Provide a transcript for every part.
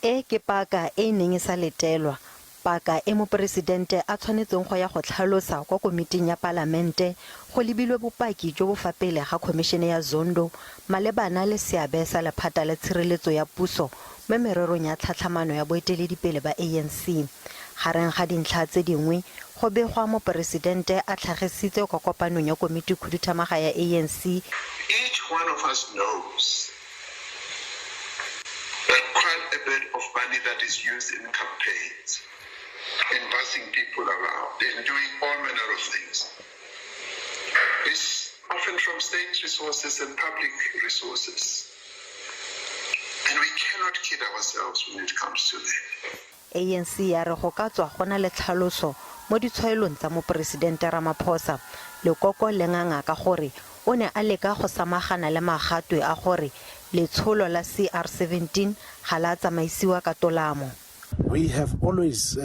E ke paka e e neng e sa letelwa, paka e moporesidente a tshwanetseng go ya go tlhalosa kwa komiting ya palamente go lebilwe bopaki jo bo fa pele ga khomišene ya Zondo malebana le seabe sa lephata la tshireletso ya puso mo mererong ya tlhatlhamano ya boeteledipele ba ANC. Gareng ga dintlha tse dingwe, go begwa moporesidente a tlhagisitse kwa kopanong ya komitikhuduthamaga ya ANC Each one of us knows that quite a bit of money that is used in campaigns, in busing people around, in doing all manner of things, is often from state resources and public resources. And we cannot kid ourselves when it comes to that. ANC ya re go ka tswa go na le tlhaloso mo ditshwaelong tsa Moporesidente Ramaphosa. Lekoko le nganga ka gore o ne a leka go samagana le magatwe a gore letsholo la CR17 ga la tsamaisiwa ka tolamo. We have always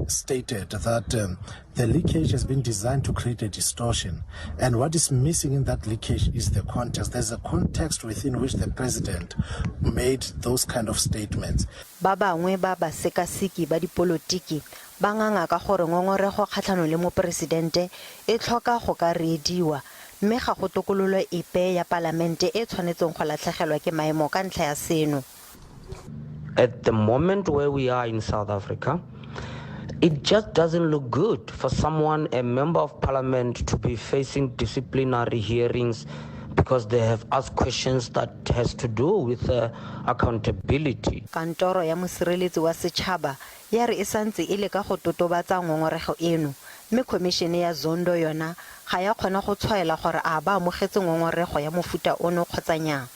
stated that the leakage has been designed to create a distortion. And what is missing in that leakage is the context. There's a context within which the president made those kind of statements. Ba bangwe ba basekaseki ba dipolotiki ba nganga ka gore ngongorego kgatlhanong le moporesidente e tlhoka go ka reediwa mme ga go tokololo epe ya palamente e tshwanetseng go latlhegelwa ke maemo ka ntlha ya seno. At the moment where we are in South Africa, it just doesn't look good for someone, a member of parliament, to be facing disciplinary hearings because they have asked questions that has to do with accountability. Kantoro ya mosireletsi wa setšhaba ya re e santse e leka go totobatsa ngongorego eno mme khomišene ya Zondo yona ga ya kgona go tshwaela gore a ba amogetse ngongorego ya mofuta ono kgotsa nnyaa.